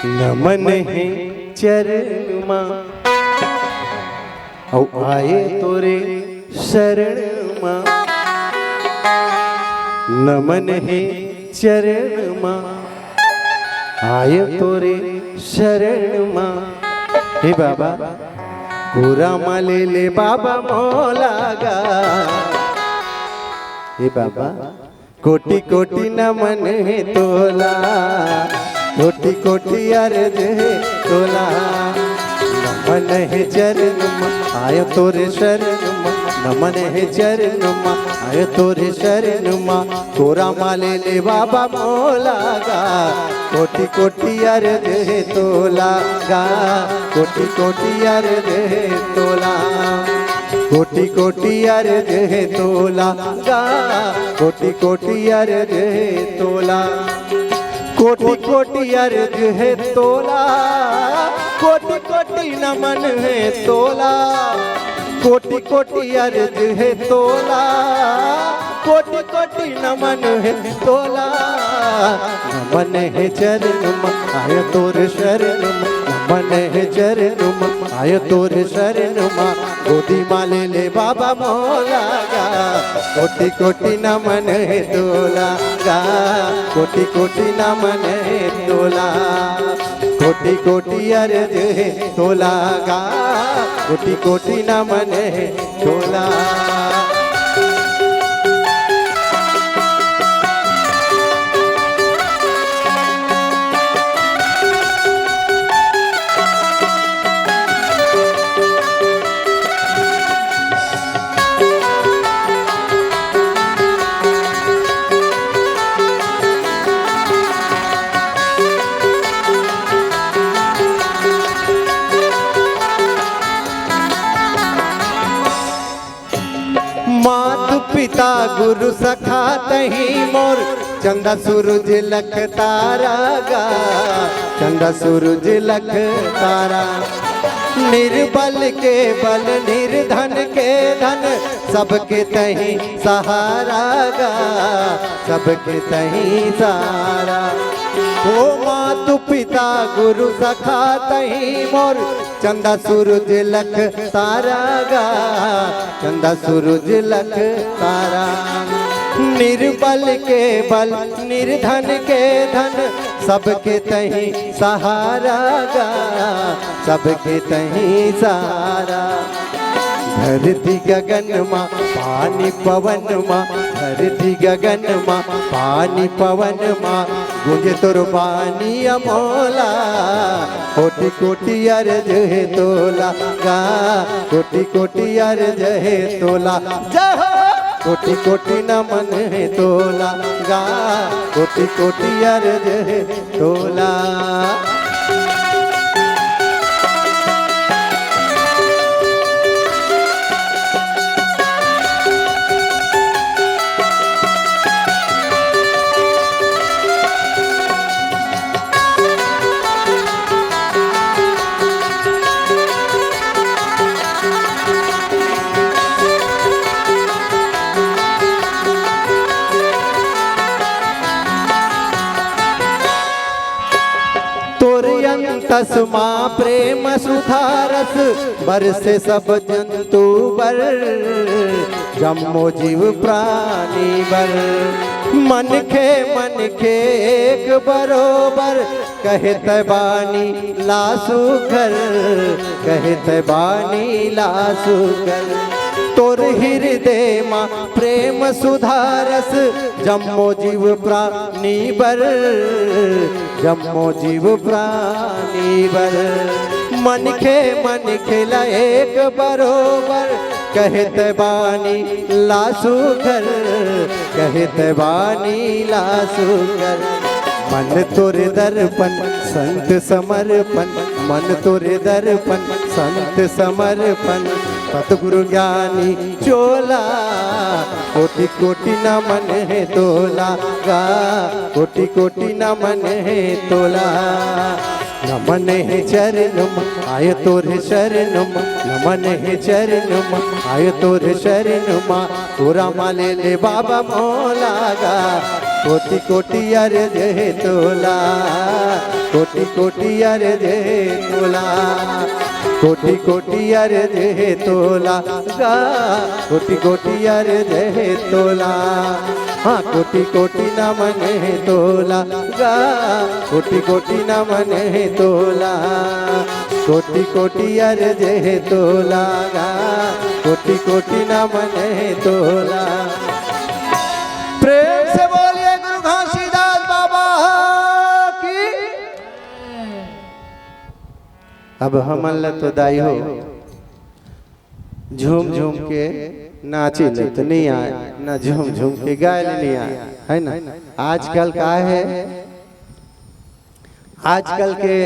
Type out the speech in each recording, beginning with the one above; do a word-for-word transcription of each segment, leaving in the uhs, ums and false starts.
नमन हे चरण मा, अउ आए तोरे शरण मा। नमन हे चरण मा, आए तोरे शरण मा। हे बाबा, कोरा मा ले ले बाबा मोला गा। हे बाबा, कोटि कोटि नमन हे तोला, कोटि कोटि अरज हे तोला। नमन हे चरण मा, आयो तोरे शरण मा। नमन हे चरण मा, आयो तोरे शरण मा। कोरा मा ले ले बाबा मोला गा, कोटि कोटि अरज हे तोला गा, कोटि कोटि अरज हे तोला। कोटि कोटि अरज हे तोला गा, कोटि कोटि अरज हे तोला। कोटि कोटि अरज हे तोला, कोटि कोटि नमन हे तोला। कोटि कोटि अरज हे तोला, कोटि कोटि नमन हे तोला। नमन हे चरण मा, आयो तोर शरण मा। नमन हे चरण मा, आयो तोर शरण मा। गोदी मा ले ले बाबा मोला गा, कोटि कोटि नमन हे तोला गा, कोटि कोटि नमन हे तोला। कोटि कोटि अरज हे तोला गा, कोटि कोटि नमन हे तोला। मात पिता गुरु सखा तही मोर, चंदा सूरज लख तारा गा, चंदा सूरज लख तारा। निर्बल के बल निर्धन के धन, सबके तही सहारा गा, सबके तही सहारा। ओ मातु पिता गुरु सखा तही मोर, चंदा सूरज लख तारा गा, चंदा सूरज लख तारा। निर्बल के बल निर्धन के धन, सबके तही सहारा गा, सबके तही सहारा। धरती गगन मा, पानी पवन मा, धरती गगन मा, पानी पवन मा, गूंजे तोर बानी अमोला। कोटि कोटि अरज हे तोला गा, कोटि कोटि अरज हे तोला। जय हो। कोटि कोटि नमन हे तोला गा, कोटि कोटि अरज हे तोला। तोर अंतस मा प्रेम सुधारस, बरसे सब जंतु बर, जम्मो जीव प्राणी बर। मनखे मनखे एक बरोबर, कहे तै बानी ला सुघर, कहे तै बानी ला सुघर। तोर हृदय मा प्रेम सुधारस, जम्मो जीव प्राणी बर, जम्मो जीव प्राणी बर। मनखे मनखे ला एक बरोबर, कहे तै बानी ला सुघर, कहे तै बानी ला सुघर। मन तोर दर्पण संत समर्पण, मन तोर दर्पण संत समर्पण। सतगुरु ज्ञानी चोला, कोटि कोटि नमन हे तोला गा, कोटि कोटि नमन हे तोला। नमन हे चरण मा, आयो तोर शरण मा। नमन हे चरण मा, आयो तोर शरण मा। कोरा मा ले ले बाबा मोला गा, कोटि कोटि अर्ज हे तोला, कोटि कोटि अर्ज हे तोला, कोटि कोटि अर्ज हे तोला गा, कोटि कोटि अर्ज हे तोला। हाँ, कोटि कोटि नमन हे तोला गा, कोटि कोटि नमन हे तोला, कोटि कोटि अर्ज हे तोला गा, कोटि कोटि नमन हे तोला। प्रेम से बोलिए गुरु घासीदास बाबा की। अब हमन ल तो दाई हो झूम झूम के नाचे ल तो नहीं आए, ना झूम झूम के गाए ल नहीं आए, है ना? आजकल का है, आजकल के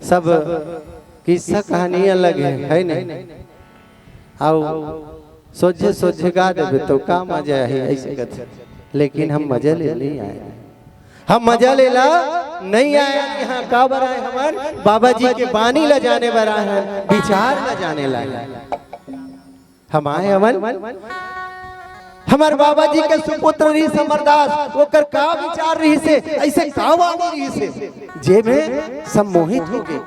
सब किस्सा कहानी अलग है, है नहीं? आओ सोझे सोझे गा देबे तो का मजा आही, ऐसे कथे। लेकिन हम मजा ले नहीं आए, हम मजा लेला नहीं आए। यहाँ का बर आए? हमन बाबा जी के बानी ला जाने बर आए हैं, विचार ला जाने ला आए हैं। हम आए हवन, हमर बाबा जी के सुपुत्र रहिस अमरदास, ओकर का विचार रहिसे, ऐसे का वाणी रहिसे, जे में सम्मोहित हो गए।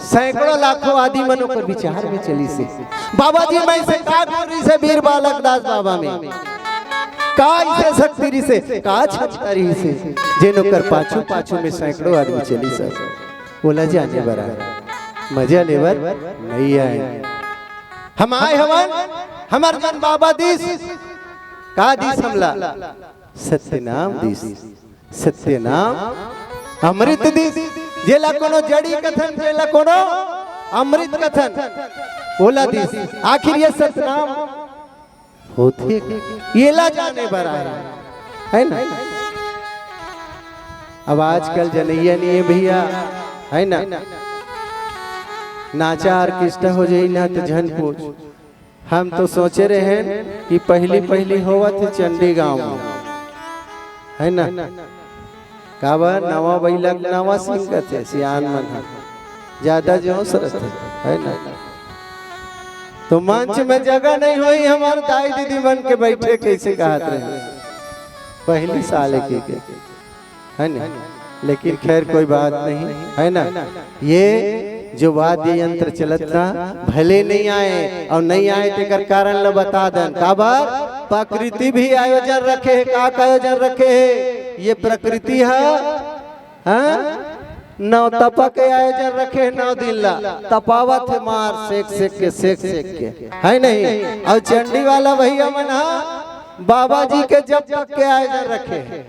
सैकड़ों लाखों आदि मन ओकर विचार में चलिसे। बाबा जी में से का गुण रहिसे वीर बालक दास बाबा में, का ऐसे शक्ति रहिसे, का क्षमता रहिसे, जेन ओकर पाछू पाछू में सैकड़ों आदमी चलिसे। ओला जाने बर आए, मजा लेबर नहीं आए। हम आए हवन, हमर जन बाबा दिस, का दिस हमला? सत्य नाम दिस। सत्य नाम अमृत दिस। जेला कोनो जड़ी कथन, जेला कोनो अमृत कथन, ओला दिस। आखिर ये सतनाम होथे, एला जाने बर आए, है ना? अब आजकल जनइया नहीं है भैया, है ना? नाचा ऑर्केस्ट्रा हो जाई ना तो झन पूछ। हम तो सोचे रहे कि पहली पहली होवत हे चंडी गांव में, है ना? काबर नवा बइला के नवा सिंग कथे, सियान मन ह ज्यादा जोश रथे, है ना? तो मंच में जगह नहीं होई, हमर दाई दीदी मन के बैठे, कैसे कहत रहे, पहली साल के, के, है ना? लेकिन खैर कोई बात नहीं, है ना? ये जो वाद्य यंत्र चलत ना, भले नहीं आए और नहीं आए तेकर कारण ल बता दन। काबर? प्रकृति भी आयोजन रखे है। का, का आयोजन रखे है? ये प्रकृति है, हाँ? नौ तपा के आयोजन रखे है, नौ दिन ला तपावत है मार सेक सेक के, सेक सेक के, है नहीं? और चंडी वाला भैया मन हा बाबा जी के जब तक के आयोजन रखे है,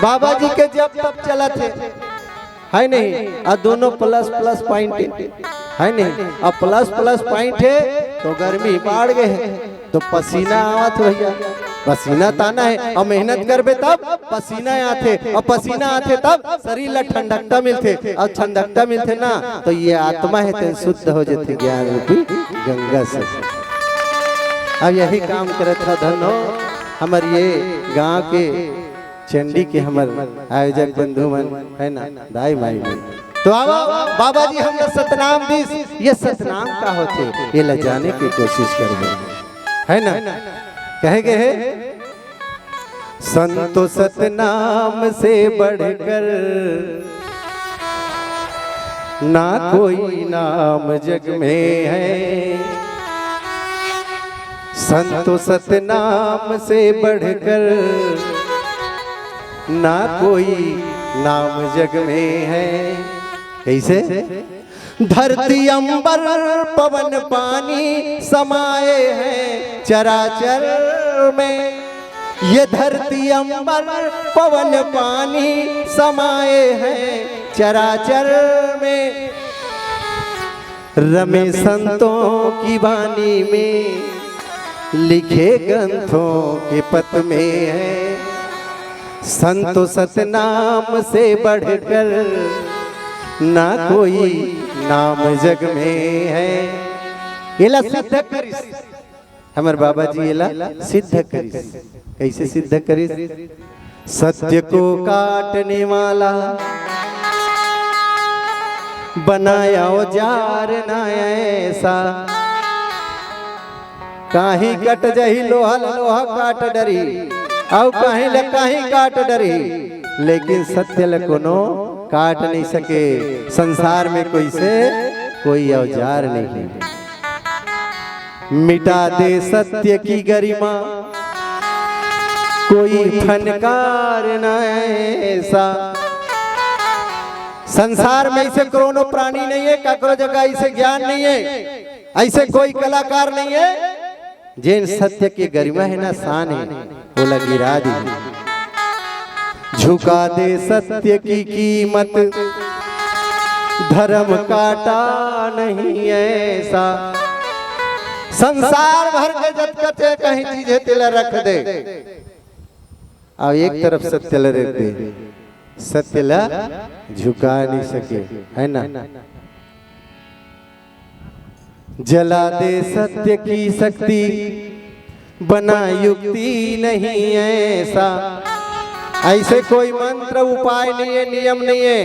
बाबा जी के जब तक चलत है, है नहीं? और दोनों प्लस प्लस पॉइंट है, है नहीं? और प्लस प्लस पॉइंट है तो गर्मी बाढ़ गए है, तो पसीना आवत भैया, पसीना ताना है। और मेहनत करबे तब पसीना आथे, और पसीना आथे तब शरीर ला ठंडकता मिलथे, और ठंडकता मिलथे ना तो ये आत्मा है तेन शुद्ध हो जथे ज्ञान रूपी गंगा से। अब यही काम करत हा धन हो हमर ये गांव के चंडी के हमर आयोजक बंधु मन, है ना, दाई माई मन। तो आवा, बाबा जी हमला सतनाम दिस, ये सतनाम का होथे, ये ला जाने की कोशिश करबे, है ना? कहे गए है, संतो सतनाम से बढ़कर ना कोई नाम जग में है। संतो सतनाम से बढ़कर ना कोई नाम जग में है। कैसे? धरती अंबर पवन पानी समाए हैं चराचर में। ये धरती अंबर पवन पानी समाए हैं चराचर में। रमे संतों की बानी में, लिखे ग्रंथों के पत में है। संतो सतनाम से बढ़कर ना कोई नाम जग में है। एला सिद्ध करिस, हमर बाबा जी एला सिद्ध करिस। कैसे सिद्ध करिस? सत्य को काटने वाला बनाया औजार ना ऐसा, काहीं कट जही लोहा ल लोहा काट डरी, अउ कहीं ल कहीं काट डरही, लेकिन सत्य ल कोनो काट नहीं सके। संसार में कोई से कोई औजार नहीं। मिटा दे सत्य की गरिमा, कोई फनकार न ऐसा। संसार में ऐसे कोनो प्राणी नहीं है, काकरो जगह ऐसे ज्ञान नहीं है, ऐसे कोई कलाकार नहीं है, जेन सत्य के गरिमा है ना, शान है, ओला गिरा दी। झुका दे सत्य की कीमत, धर्म काटा नहीं ऐसा। संसार भर के जतका ते कहीं चीज है, तेला रख दे, अउ एक तरफ सत्य ल रख दे, सत्य ल झुका नहीं सके, है ना? जला दे सत्य की शक्ति, बना युक्ति नहीं ऐसा। ऐसे कोई मंत्र उपाय नहीं है, नियम नहीं है,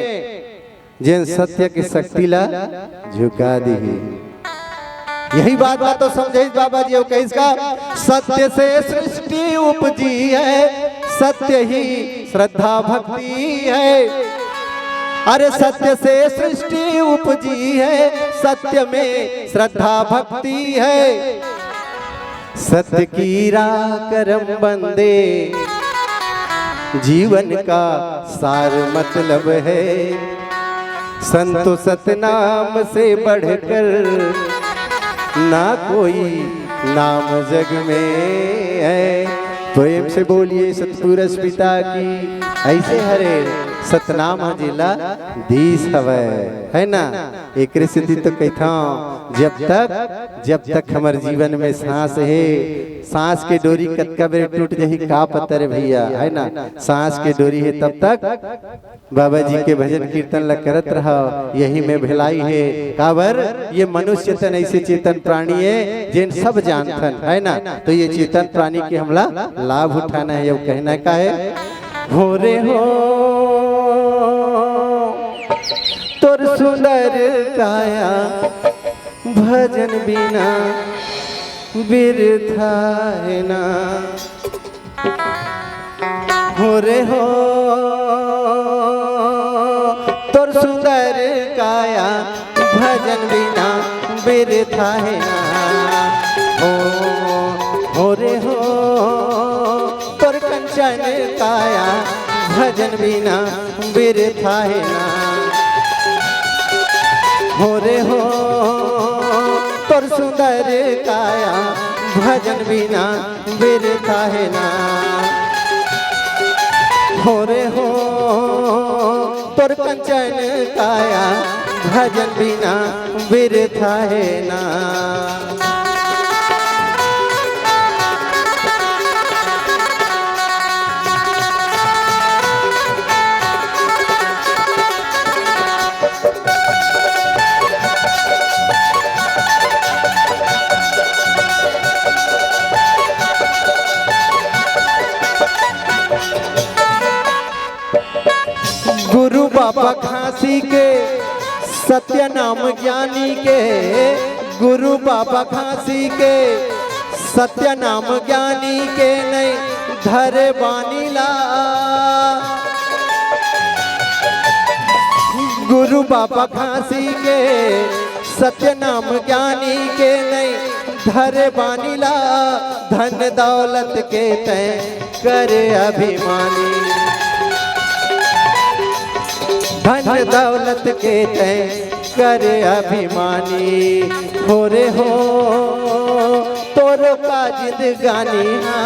जेन सत्य की शक्ति ला झुका दीही। यही बात ला तो समझे बाबा जी, वो कहिस का, सत्य से सृष्टि उपजी है, सत्य ही श्रद्धा भक्ति है। अरे सत्य से सृष्टि उपजी है, सत्य में श्रद्धा भक्ति है। सत्य की राह करम बंदे, जीवन का सार मतलब है। संतो सतनाम से बढ़कर ना कोई नाम जग में है। प्रेम से बोलिए सतपुरुष पिता की। ऐसे हरे सतनाम ह जेला दीस हवय, है ना? एकरे सेती तो कहिथंव, जब तक, जब तक हमर जीवन में सांस हे, सांस के डोरी कतका बेर टूट जही, का पता रे भैया, है ना? सांस के डोरी हे तब तक बाबा जी के भजन कीर्तन ला करत रहव, यही में भलाई हे। काबर ये मनुष्य तन ऐसे चेतन प्राणी हे, जेन सब जानथन, है ना? तो ये चेतन प्राणी के हमला लाभ उठाना हे। अब कहना का हे, हो रे हो, तोर सुंदर काया भजन बिना बिरथा हे ना। हो रे हो, तोर सुंदर काया भजन बिना बिरथा हे ना। हो, हो रे हो, तोर कंचन काया भजन बिना बिरथा हे ना। हो रे हो, तोर सुंदर काया भजन बिना बिरथा हे ना। हो रे हो, तोर कंचन काया भजन बिना बिरथा हे ना। गुरु बाबा खांसी के, सत्य नाम ज्ञानी के, गुरु बाबा खांसी के, सत्य नाम ज्ञानी के नहीं धरे बानी ला। गुरु बाबा खांसी के, सत्य नाम ज्ञानी के नहीं धरे बानी ला। धन दौलत के तैं करे अभिमानी, धन दौलत के तैं करे अभिमानी। हो रे हो, तोरो का जिंदगानी ना,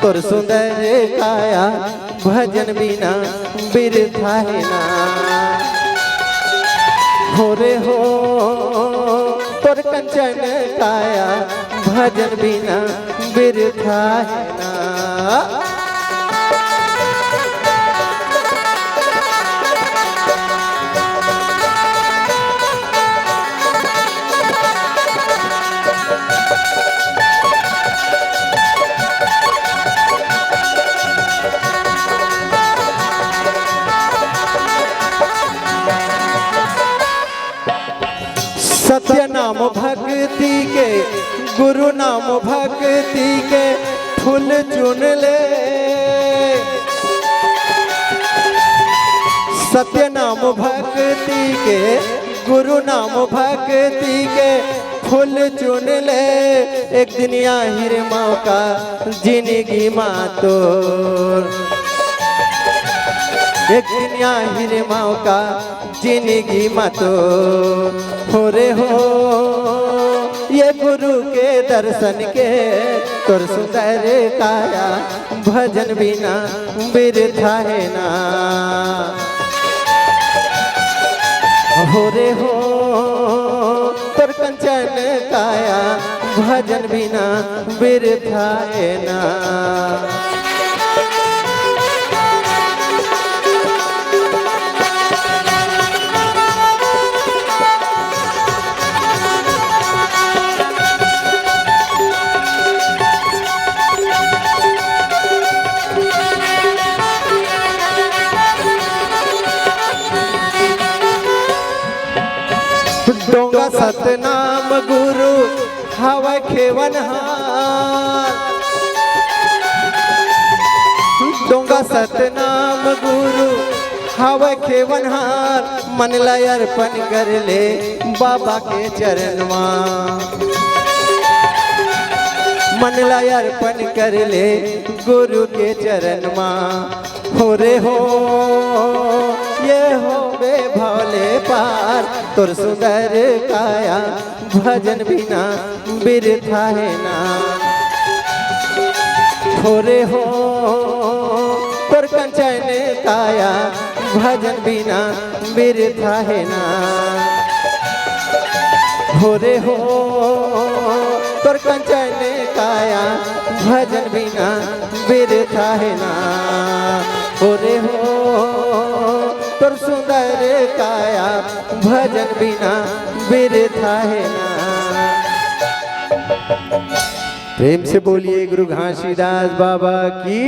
तोर सुंदर काया भजन बिना बिरथा हे ना। हो रे हो, तोर कंचन काया भजन बिना बिरथा हे ना। सत्य नाम भक्ति के, गुरु नाम भक्ति के फूल चुन ले। सत्य नाम भक्ति के, गुरु नाम भक्ति के फूल चुन ले। एक दिन आही रे मौका जिंदगी मा तोर, एक दिन आही रे मौका जिंदगी मा तोर। हो रे हो, ये गुरु के दर्शन के तोर सुंदर काया, भजन बिना बिरथा हे ना। हो रे हो, तोर कंचन काया, भजन बिना बिरथा हे ना। डोंगा सतनाम गुरु हवय खेवनहार। डोंगा सतनाम गुरु हवय खेवनहार, मन ला अर्पण कर ले बाबा के चरण मा। मन ला अर्पण कर ले गुरु के चरण मा। हो रे हो, ये होबे भव ले पार, तोर सुंदर काया, भजन बिना बिरथा हे ना। हो रे हो, तोर कंचन काया, भजन बिना बिरथा हे ना। हो रे हो, तोर कंचन काया, भजन बिना बिरथा हे ना। हो रे हो, तोर सुंदर काया, भजन बिना बिरथा हे ना। प्रेम से बोलिए गुरु घासीदास बाबा की।